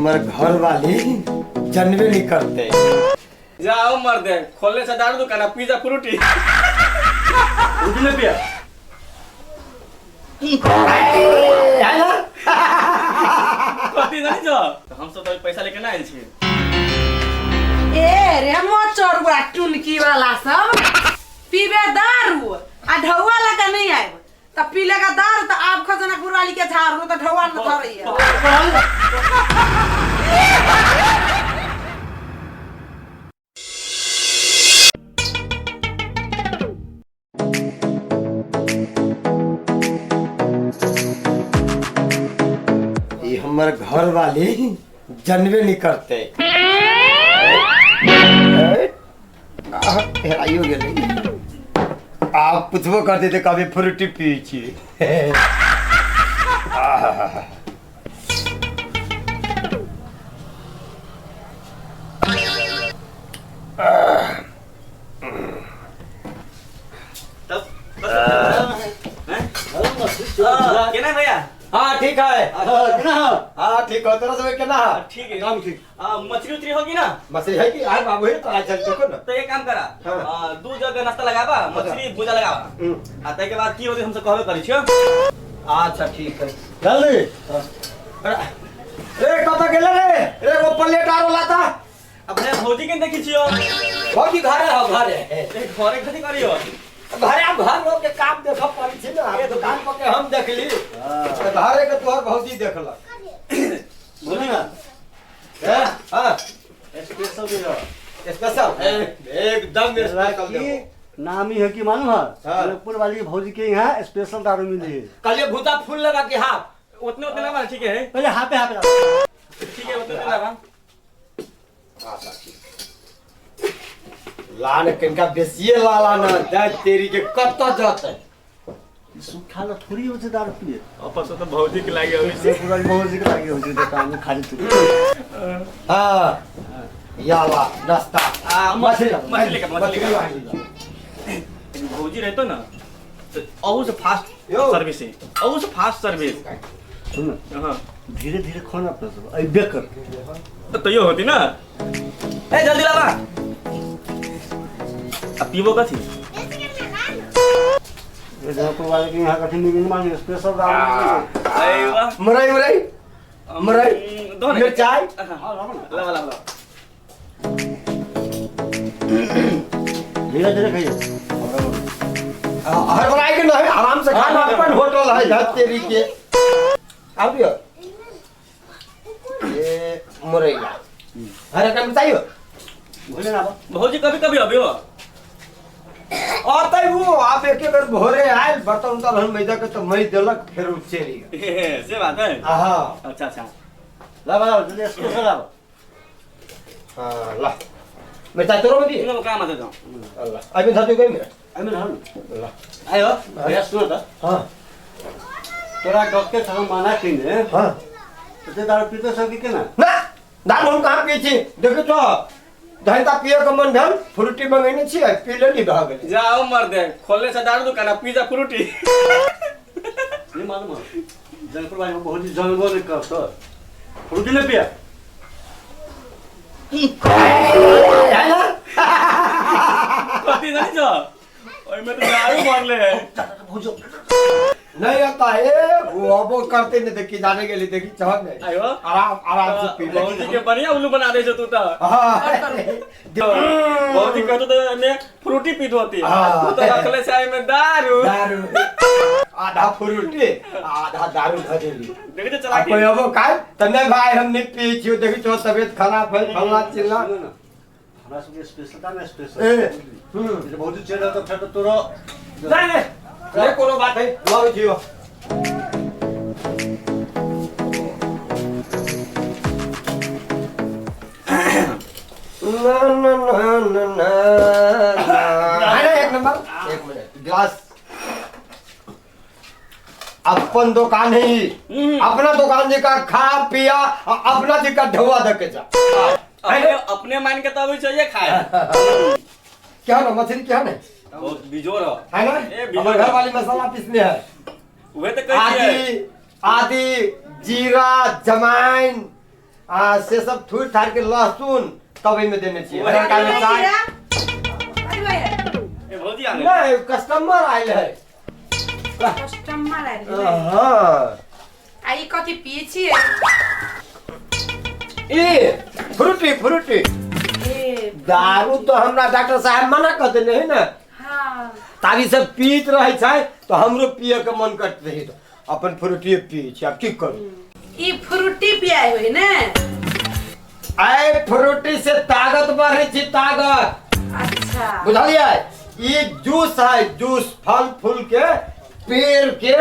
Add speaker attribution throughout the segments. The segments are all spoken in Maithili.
Speaker 1: हमर घर वाली जनबे नहीं करते।
Speaker 2: जाओ मर्दे, खोलने से दारू दुकान, पिज्जा फ्रूटी।
Speaker 3: फ्रूटी नहीं पिया।
Speaker 2: कथी जानी छो? हम सब तो पैसा लेके ना आयल छी।
Speaker 4: ए रे मोचरुआ टुनकी वाला सब पीबे दारू आ ढौआ लगा नहीं आयब त पी लेगा दारू त आब खजना कुरवाली के झाड़ू त ढौआ न धरैया।
Speaker 1: ई हमर घर वाली जनबे नहीं करते। हेराइयो गेलै। आप पूछबो करते तऽ कभी फ्रूटी पियै छी।
Speaker 2: तब केना भैया?
Speaker 1: हाँ ठीक है।
Speaker 3: केना हो?
Speaker 1: हाँ ठीक हो। तोरा सब केना है?
Speaker 2: ठीक है।
Speaker 3: एकदम ठीक।
Speaker 2: मछली उछली होगी ना?
Speaker 1: मछली है कि आय बाबू है तोरा चल देखो ना।
Speaker 2: तो एक काम करा,
Speaker 1: हाँ।
Speaker 2: दू जगह नाश्ता लगाबा, मछली भुजा लगाबा। आ तै के बाद की होते हमसे कहबे करै छियो।
Speaker 1: अच्छा ठीक है।
Speaker 3: जल्दी।
Speaker 1: रे कत गेले रे? रे वो प्लेट आरो लाता।
Speaker 2: अब भैया भौजी के देखी छियो।
Speaker 1: भौजी घरे हो घरे।
Speaker 2: ए घरे कथी करियो?
Speaker 1: घरे आप घर लोग के काम देख पड़ी छी ना, आप दुकान पर के हम देखली। तो घरे के तोहर भौजी देखलक।
Speaker 3: बोली ना।
Speaker 1: हैं? हाँ।
Speaker 3: स्पेशल दियो।
Speaker 1: स्पेशल एकदम स्पेशल देखो।
Speaker 3: नाम ही है कि मालूम है?
Speaker 1: हाँ।
Speaker 3: जनकपुर वाली भौजी के यहाँ स्पेशल दारू मिली है।
Speaker 1: कल भूता फूल लगा के हाथ
Speaker 2: उतने उतने लगा ठीक है।
Speaker 3: पहले हाथे हाथे लगा।
Speaker 2: ठीक है उतने उतने लगा।
Speaker 1: लान किनका बेसिए लाला ना दे तेरी के कत्ता जाते।
Speaker 3: सुखा ला थोड़ी हो से दारू पिए।
Speaker 2: आपस तो भौजी के लागे होई छै।
Speaker 3: जनकपुर वाली भौजी के लागे हो से दुकान में खाली तू।
Speaker 1: हाँ याला नाश्ता।
Speaker 2: आ
Speaker 1: मछली
Speaker 2: मछली लेके मछली
Speaker 1: मछली
Speaker 2: लेके भौजी रहतो ना तो अहू से फास्ट
Speaker 1: यो।
Speaker 2: सर्विस है, अहू से फास्ट सर्विस।
Speaker 3: सुन
Speaker 2: हां
Speaker 3: धीरे धीरे खोना अपना सब अइबे कर।
Speaker 2: तो यो होती ना। ए जल्दी लावा। अब पीबो कथी?
Speaker 3: ये जनकपुर वाले के यहाँ कथी मिली मालूम स्पेशल दारू मिली है।
Speaker 2: अरे वाह।
Speaker 1: मुरई मुरई मुरई
Speaker 2: दो ना।
Speaker 1: मिर्चाई।
Speaker 3: हाँ लाओ ना।
Speaker 2: लावा लावा।
Speaker 3: धीरे धीरे खाइए।
Speaker 1: हर बनाई के नहीं आराम से खाना अपन होटल है धत तेरी के। आप यो ये मुरैया अरे कम चाहिए
Speaker 3: बोले ना
Speaker 2: भौजी कभी कभी अबियो।
Speaker 1: आते वो आप एक बेर भोरे आयल बर्तन उर्तन हम मैदा के तो मई देलक फिर उ चली गेल।
Speaker 2: से बात है।
Speaker 1: हाँ
Speaker 2: अच्छा अच्छा
Speaker 3: लाओ लाओ जल्दी स्पेशल लाओ।
Speaker 1: हाँ ला मिर्चाई तोरो में दी
Speaker 2: इनो काम आते तो
Speaker 1: अल्लाह अभी धरती गई मेरा
Speaker 3: अभी धर
Speaker 1: अल्लाह
Speaker 3: आयो भैया सुनो तो।
Speaker 1: हाँ
Speaker 3: तोरा डॉक्टर साहब माना कइने।
Speaker 1: हाँ
Speaker 3: तो ते दारू पीते सकी के ना?
Speaker 1: ना दारू हम कहाँ पिए छी देखी तो धनता पिए के मन भेल फ्रूटी मंगेने छी पी लेली भऽ गेलै।
Speaker 2: जाओ मर्दे, खोलने से दारू दुकान पिज्जा फ्रूटी।
Speaker 3: नहीं मालूम है जनकपुर वाली बहुत ही जनबो नहीं कर सर फ्रूटी नहीं पिया।
Speaker 2: कथी जानी छो? ओइ में तो दारू मरले है।
Speaker 1: नहीं आता है वो अब करते नहीं देखी जाने के लिए देखी चाह नहीं।
Speaker 2: आयो
Speaker 1: आराम आराम से पी ले।
Speaker 2: भौजी के बढ़िया उल्लू बना दे छो तू तो।
Speaker 1: हाँ
Speaker 2: भौजी कहतो तो मैं फ्रूटी पीत होती। तू तो रखले से आई में दारू
Speaker 1: दारू आधा फ्रूटी आधा दारू धरेली।
Speaker 2: देखी तो चला
Speaker 1: कोई अब काय तने भाई हम नहीं पी छियो देखी तो तबीयत खराब है फलना चिल्ला।
Speaker 3: हमरा सब स्पेशल का ना स्पेशल। जे भौजी चल तो फिर तोरो
Speaker 1: नहीं नहीं नहीं कोनो बात है लाओ जियो। ना ना ना ना ना अरे एक नंबर एक मिनट ग्लास अपन दुकान है अपना दुकान जी का खा पिया अपना जी का ढवा धके जा।
Speaker 2: अपने अपने मान के तब चाहिए खाए।
Speaker 1: क्या ना मछली क्या ना
Speaker 2: बहुत बिजोर हो
Speaker 1: है ना।
Speaker 2: हमारे
Speaker 1: घर वाली मसाला पीसने है
Speaker 2: वे तो कह
Speaker 1: आदि आदि जीरा जमाइन आ से सब थूर थार के लहसुन तब एहिमे देने छियै। हरियरका मिरचाई।
Speaker 2: ए भौजी आ गेल।
Speaker 1: नहीं, कस्टमर आयल है।
Speaker 4: कस्टमर आयल है।
Speaker 1: हाँ।
Speaker 4: आ ई कथी पिए छियै?
Speaker 1: ई फ्रूटी फ्रूटी।
Speaker 4: ए
Speaker 1: दारू तो हमरा डॉक्टर साहब मना कर देने है ना।
Speaker 4: हाँ।
Speaker 1: तारी सब पीत रहे छै तो हमरो पिए के मन करत रहे, तो अपन फ्रूटी पिए छी। अब की करू?
Speaker 4: ई फ्रूटी पियाए होय ने?
Speaker 1: आए फ्रूटी से ताकत बढ़े छी, ताकत।
Speaker 4: अच्छा
Speaker 1: बुझलियै? ई जूस है, जूस फल फूल के पेड़ के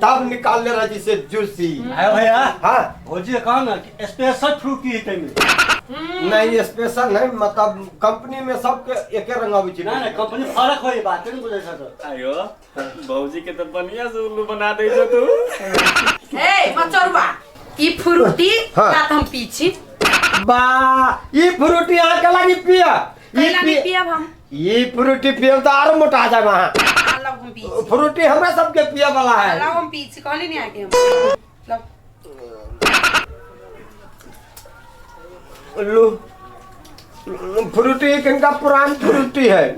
Speaker 1: तब निकालने रहे छी से जूसी।
Speaker 3: आयो भैया।
Speaker 1: हाँ।
Speaker 3: भौजी कहा ना कि स्पेशल फ्रूटी है तमे।
Speaker 1: नहीं स्पेशल नहीं, मतलब कंपनी में सबके एके रंग आबै छै।
Speaker 3: ना ना कंपनी फर्क होई बात नहीं बुझै छ।
Speaker 2: आयो भौजी के तो बढ़िया से उल्लू बना दे छो तू।
Speaker 4: ए मचरुआ ई फ्रूटी
Speaker 1: हाँ।
Speaker 4: रात हम पी छी।
Speaker 1: बा ई फ्रूटी अहाँ के लागी पिया?
Speaker 4: कैला नहीं पियब हम।
Speaker 1: ई फ्रूटी पियब तो आरो मोटा जाब अहाँ।
Speaker 4: लव हम पी छी।
Speaker 1: फ्रूटी हमरा सबके पिए वाला है।
Speaker 4: लव हम पी छी, कहली नहीं आके हम। लव
Speaker 1: लो फ्रूटी किनका पुरान फ्रूटी है,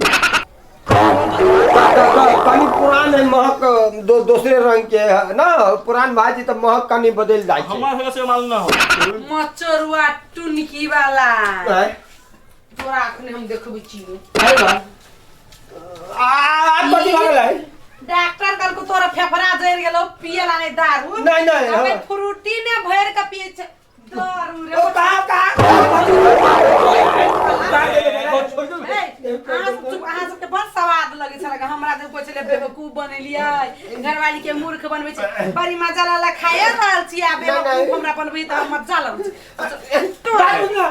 Speaker 1: कनी पुरान है, महक दूसरे रंग के है ना। पुरान भाजी तो महक कनी बदल जाए।
Speaker 2: हमरा सबके से मालूम ना हो।
Speaker 4: मचरुआ टुनकी वाला तोरा अखने हम देखबै छी।
Speaker 1: अरे बा आ कथी लागल है?
Speaker 4: डॉक्टर कल को तोरा फेफड़ा जर गेलो पिए ला नहीं दारू।
Speaker 1: नहीं नहीं
Speaker 4: हमें फ्रूटी ने भर के पिए छे दारू रे।
Speaker 1: ओ कहां कहां
Speaker 4: अहाँ सबके बड़ स्वाद लगे छल। हमरा जब कहै छलै बेवकूफ बनेलियै, घरवाली के मूर्ख बनबै छै, बड़ी मजा ला खाए रहल छी आ बेवकूफ हमरा बनबै त मजा लगै छै।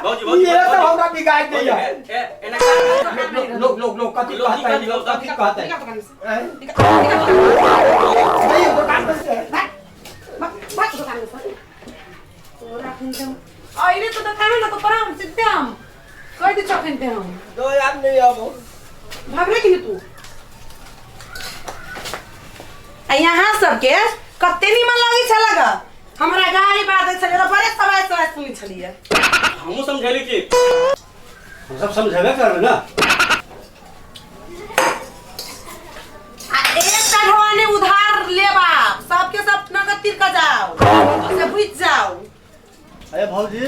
Speaker 2: भौजी
Speaker 1: ये तो हमरा बिगाड़ दैया।
Speaker 2: ए एना
Speaker 1: लोग लोग लोग कथी कहता है, कथी कहता है? नहीं दुकान पर से
Speaker 4: भाग दुकान से तोरा खन आइले तो दुकान ना तो पराम सिद्धे हम कह दे चखन ते हम
Speaker 1: दो यार नहीं आबो
Speaker 4: भागले कि तू। आ यहाँ सबके कते निमन लगै छलग। हमरा गाड़ी बाजै छलै त बड़े सवाल सवाल सुनै छलियै।
Speaker 2: हमहूँ समझेली कि
Speaker 3: हम सब समझेबे करबै ना।
Speaker 4: आ एकटा ढोआने उधार लेबा सबके सब नगद तिर के जाओ से बुझ जाओ।
Speaker 3: अरे भौजी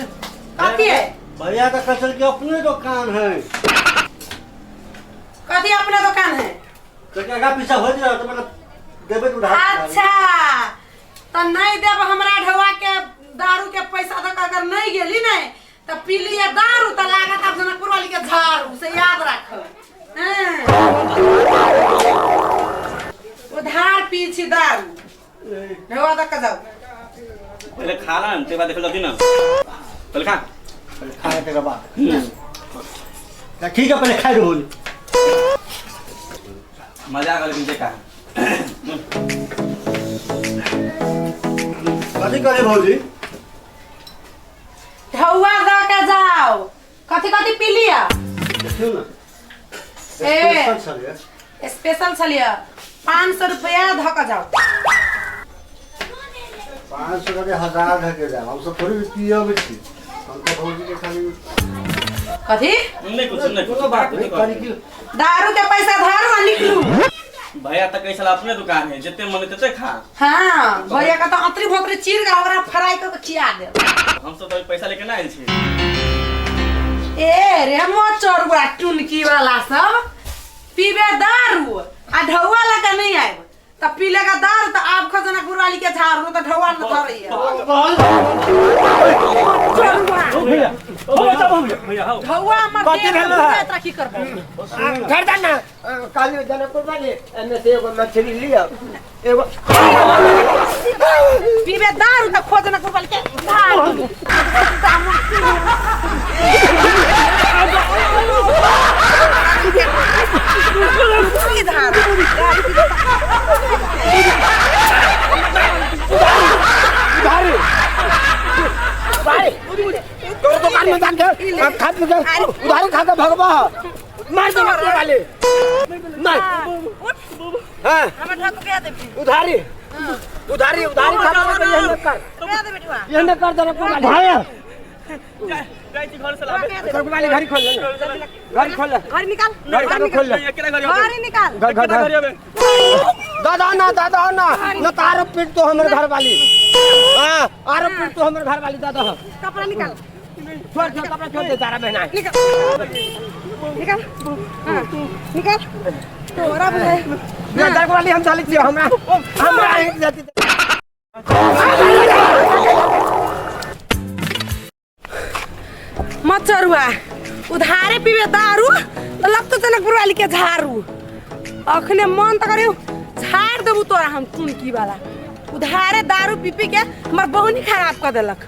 Speaker 4: कथी है?
Speaker 3: भैया का कचल के अपने दुकान है।
Speaker 4: कथी अपने दुकान है?
Speaker 3: तो क्या पीछा हो जाए तो मतलब देबे उधार।
Speaker 4: अच्छा तो नहीं देब हमरा ढवा के दारू के पैसा तक अगर नहीं गेली नहीं तो पी लिए दारू तो लागत आप जनकपुर वाली के झाड़ू से याद रख। उधार पी छी दारू ढवा तक जाओ।
Speaker 2: पहले खा ला ते बाद देखल जाती ना। पहले खा,
Speaker 3: पहले खाने के बाद ठीक है, पहले खाई लो।
Speaker 2: मजा आ गेल देखा।
Speaker 3: कथी करे भौजी?
Speaker 4: ढौआ द के जाओ। कथी कथी पी लिया?
Speaker 3: देखियो ना
Speaker 4: ए
Speaker 3: स्पेशल छलिए,
Speaker 4: स्पेशल छलिए। 500 रुपया ध के जाओ।
Speaker 3: 500 के 1000 ध के जाओ। हम सब थोड़ी पियब छी, हम तो भौजी के खाली
Speaker 4: कथी
Speaker 2: नहीं कुछ नहीं कोनो बात नहीं
Speaker 3: करी कि
Speaker 4: दारू के पैसा धारू आ निकलू।
Speaker 2: भैया तक कैसा अपने दुकान है, जितने मन तते खा।
Speaker 4: हां भैया का तो अंतरी भोतरी चीर के ओकरा फ्राई क के खिया दे।
Speaker 2: हम सब तो पैसा लेके ना आइल छी।
Speaker 4: ए रे मचरुआ टुनकी वाला सब पीबे दारू आ ढौआ लगा नहीं आएब त पी लेगा दारू त आब खो जनकपुर वाली के झाड़ू त ढौआ न धरैया।
Speaker 2: भैया ओ भैया हो
Speaker 4: ढौआ हमर
Speaker 1: कथी भेल है?
Speaker 4: देह की करबो
Speaker 1: कर दे ना। काली जनकपुर वाली एने से एगो मछली लिया एगो
Speaker 4: पीबे दारू त खो जनकपुर वाली के झाड़ू।
Speaker 1: उधारी तोर दुकान में जान के खा पी के उधारी खा के भगवा मार दे वाले मार। हां
Speaker 4: हमर ठक रुपया दे
Speaker 1: उधारी उधारी उधारी खा के यह न कर
Speaker 4: रुपया दे बेटवा
Speaker 1: यह न कर दे भाई।
Speaker 2: जाय छी घर से लाबे।
Speaker 1: घर वाली घड़ी खोल ले, घड़ी खोल ले।
Speaker 4: घर निकाल।
Speaker 1: घर
Speaker 4: घर
Speaker 1: खोल ले।
Speaker 2: एकरा घर
Speaker 4: घर निकाल।
Speaker 1: घर घर
Speaker 2: घर
Speaker 1: घर
Speaker 2: आबे।
Speaker 1: दादा ना, दादा ना न तारो पीट तो हमर घर वाली। हां, आरो पीट तो हमर घर वाली दादा।
Speaker 4: कपड़ा निकाल।
Speaker 1: छोड़ छोड़, कपड़ा छोड़ दे तारा बहना।
Speaker 4: निकाल निकाल, हाँ, निकाल तोरा बुझाए।
Speaker 1: घर वाली हम चली छी, हमरा हमरा एक जाति।
Speaker 4: मचरुआ उधारे पीबे दारू तो लगतो जनकपुर वाली के झाड़ू। अखने मन त करे झाड़ देबू तोरा हम टुनकी वाला। उधारे दारू पी पी के हमर बहनी खराब कर देलक।